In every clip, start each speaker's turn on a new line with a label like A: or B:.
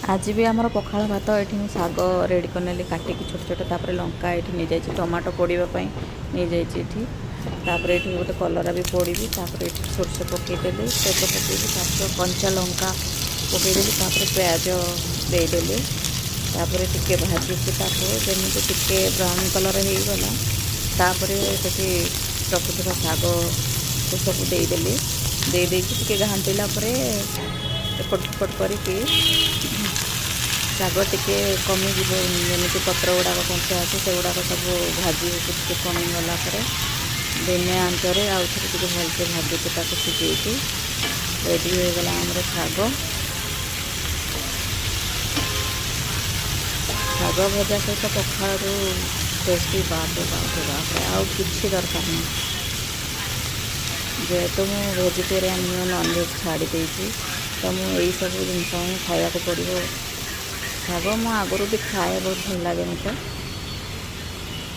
A: ଆଜି ବି ଆମର ପଖାଳ ଭାତ। ଏଠି ମୁଁ ଶାଗ ରେଡ଼ି କରିନେଲି କାଟିକି ଛୋଟ ଛୋଟ। ତାପରେ ଲଙ୍କା ଏଠି ନେଇଯାଇଛି, ଟମାଟୋ ପୋଡ଼ିବା ପାଇଁ ନେଇଯାଇଛି ଏଠି। ତାପରେ ଏଠି ଗୋଟେ କଲରା ବି ପୋଡ଼ିବି। ତାପରେ ଏଠି ସୋରିଷ ପକାଇଦେଲି, ତେଲ ପକାଇବି, ତାପରେ କଞ୍ଚା ଲଙ୍କା ପକାଇଦେଲି, ତାପରେ ପିଆଜ ଦେଇଦେଲି। ତାପରେ ଟିକେ ଭାଜିକି ତାକୁ ଯେମିତି ଟିକେ ବ୍ରାଉନ୍ କଲର୍ ହେଇଗଲା, ତାପରେ ସେଠି ରଖିଥିବା ଶାଗକୁ ସବୁ ଦେଇଦେଲି। ଦେଇ ଦେଇକି ଟିକେ ଘାଣ୍ଟିଲା ପରେ, ଏପଟ ସେପଟ କରିକି ଶାଗ ଟିକେ କମିଯିବ, ଯେମିତି ପତ୍ର ଗୁଡ଼ାକ କଞ୍ଚା ଅଛି, ସେଗୁଡ଼ାକ ସବୁ ଭାଜି ହେଇକି ଟିକେ କମିଗଲା ପରେ ଧିମେ ଆଞ୍ଚରେ ଆଉ ଥରେ ଟିକେ ଭଲସେ ଭାଜିକି ତାକୁ ସିଝେଇକି ରେଡ଼ି ହେଇଗଲା ଆମର ଶାଗ। ଶାଗ ଭଜା ସହିତ ପଖାଳ ଯେଉଁ ଟେଷ୍ଟି, ବାପରେ ବାପରେ ବାପରେ, ଆଉ କିଛି ଦରକାର ନାହିଁ। ଯେହେତୁ ମୁଁ ଭେଜିଟେରିଆନ୍, ମୁଁ ନନଭେଜ୍ ଛାଡ଼ି ଦେଇଛି, ତ ମୁଁ ଏଇସବୁ ଜିନିଷ ହିଁ ଖାଇବାକୁ ପଡ଼ିବ। ଶାଗ ମୁଁ ଆଗରୁ ବି ଖାଏ, ବହୁତ ଭଲ ଲାଗେ ମୋତେ।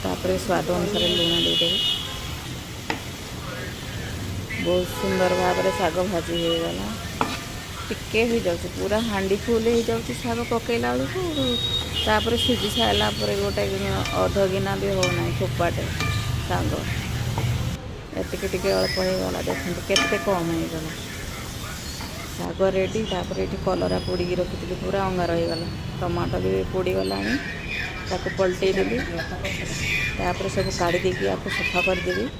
A: ତାପରେ ସ୍ୱାଦ ଅନୁସାରେ ଲୁଣ ଦେଇଦେବି। ବହୁତ ସୁନ୍ଦର ଭାବରେ ଶାଗ ଭାଜି ହେଇଗଲା। ଟିକେ ହେଇଯାଉଛି, ପୁରା ହାଣ୍ଡି ଫୁଲ୍ ହେଇଯାଉଛି ଶାଗ ପକାଇଲା ବେଳକୁ। ତାପରେ ସିଝି ସାରିଲା ପରେ ଗୋଟେ ଅଧ ଗିନା ବି ହେଉନାହିଁ ଥୋପାଟେ ଶାଗ, ଏତିକି ଟିକେ ଅଳ୍ପ ହେଇଗଲା। ଦେଖନ୍ତୁ କେତେ କମ୍ ହେଇଗଲା। ଶାଗ ରେଡ଼ି। ତାପରେ ଏଠି କଲରା ପୋଡ଼ିକି ରଖିଥିଲି, ପୁରା ଅଙ୍ଗାର ହେଇଗଲା। ଟମାଟୋ ବି ପୋଡ଼ିଗଲାଣି, ତାକୁ ପଲଟେଇ ଦେଲି। ତାପରେ ସବୁ କାଢ଼ି ଦେଇକି ଆକୁ ସଫା କରିଦେବି।